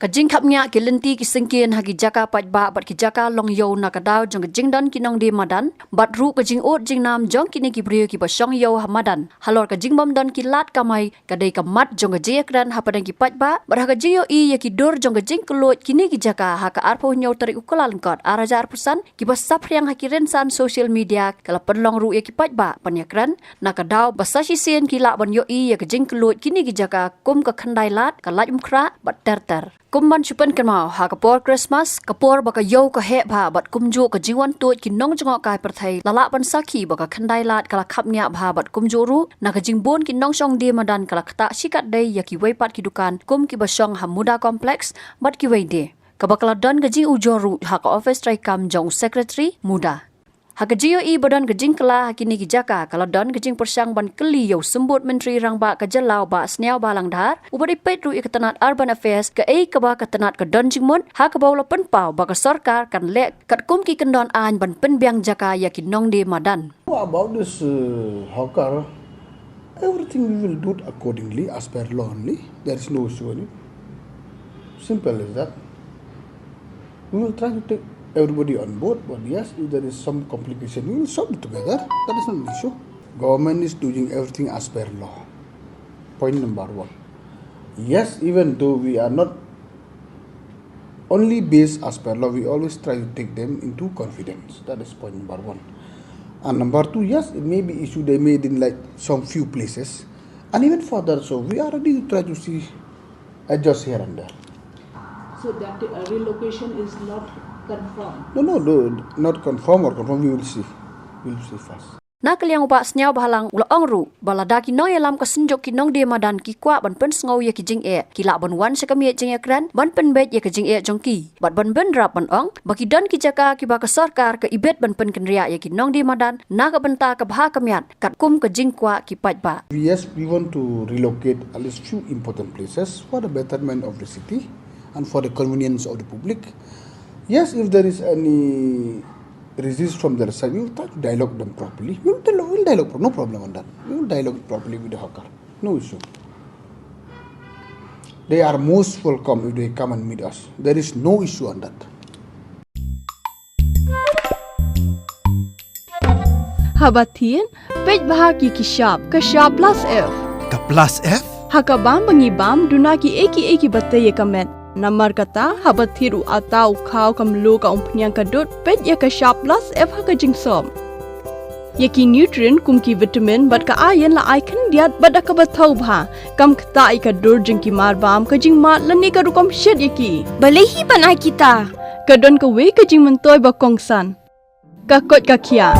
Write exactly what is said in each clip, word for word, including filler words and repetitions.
Ka jingkhapngiah ki lynti ki syngkien ha ki jaka paidbah bad ki jaka long ïew na ka daw jong ka jingdon ki nongdie madan, bad ruh ka jingud jingnam jong kine ki briew kiba shong ïew ha madan halor ka jingbym don ki lad kamai, ka dei ka mat jong ka jingïakren hapdeng ki paidbah bad ha ka jingïohi ïa ki dur jong ka jingkylluid kine ki jaka ha ka arphew hynñiew tarik u Kyllalyngkot ar hajar arphew san, kiba saphriang ha ki rynsan social media ka la pynlong ruh ïa ki paidbah ban ïakren na ka daw ba sa shisien ki lah ban ïohi ïa ka jingkylluid kine ki jaka kum ka Khyndai Lad, ka Laitumkhrah bad ter ter. Kum ban shu pynkynmaw, ha ka por Christmas, ka por ba ka ïew ka heh bha bad kumjuh ka jingwan tuid ki nongjngohkai pyrthei, la lah ban sakhi ba ka Khyndai Lad ka la khapngiah bha bad kumjuh ruh na ka jingbun ki nongshong die madan ka la ktah shikatdei ïa kiwei pat ki dukan kum kiba shong ha Muda Complex bad kiwei de, kaba ka la don ka jingujor ruh ha ka ophis treikam jong u Secretary Muda. Ha ka jingïohi ba don ka jingkylla ha kine ki jaka, ka la don ka jingpyrshang ban kylli ïa u Symbud Myntri Rangbah ka jylla u Bah Sniawbhalang Dhar, uba dei peit ruh ïa ka tnat Urban Affairs, kaei kaba ka tnat ka don jingmut, ha kaba u la pynpaw ba ka sorkar kan leh katkum ki kyndon aiñ ban pynbiang jaka ïa ki nongdie madan. About this uh, hawker, everything we will do it accordingly as per law only. There is no issue in it. Simple as that. We will try to take everybody on board, but yes, if there is some complication, we will solve it together. That is not an issue. Government is doing everything as per law. Point number one. Yes, even though we are not only based as per law, we always try to take them into confidence. That is point number one. And number two, yes, it may be issue they made in like some few places. And even further, so we are ready to try to see adjust here and there. So that uh, relocation is not confirmed? No, no, no, not confirmed or confirmed. We will see. We will see first. Na ka liang u Bah Sniawbhalang u la ong ruh ba lada ki nongïalam ka Synjuk ki Nongdie Madan ki kwah ban pynsngew ïa ki jingeh, ki lah ban wan sha ka miej jingïakren ban pynbeit ïa ka jingeh jong ki bad ban bynrap ban ong ba ki don ki jaka kiba ka sorkar ka ibit ban pynkynriah ïa ki nongdie madan na ka bynta ka bha ka miat katkum ka jingkwah ki paidbah. Yes, we want to relocate at least few important places for the betterment of the city and for the convenience of the public. Yes, if there is any resist from their side, we will try to dialogue them properly. We will dialogue, we will dialogue, no problem on that. We will dialogue properly with the hawker. No issue. They are most welcome if they come and meet us. There is no issue on that. Haba thied, peit bha ki ki shap, ka shap plus F. Ka plus F? Ha ka bam ba ngi bam, duna ki ei ki ei kiba tei ïa ka met. Namar kata, haba thied u atta u khaw ka mluh ka umphniang ka dud, peit ïa ka shap plus F ha ka jingsop. Ïa ki nutrient kum ki vitamin bad ka iron la ai khyndiat bad da kaba thaw bha. Kam ktah ïa ka dur jong ki marbam, ka jingmad lane ka rukom shet ïa ki. Balei hi ban ai kita? Ka don kawei ka jingmyntoi ba kongsan. Ka koit ka khiah.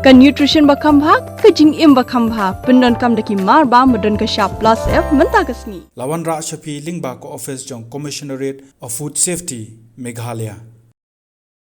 Ka nutrition ba kham bha, ka jingim ba kham bha. Pyndonkam da ki marbam ba don ka shap plus F mynta ka sngi. La wanrah sha phi lyngba ka office jong Commissionerate of Food Safety, Meghalaya.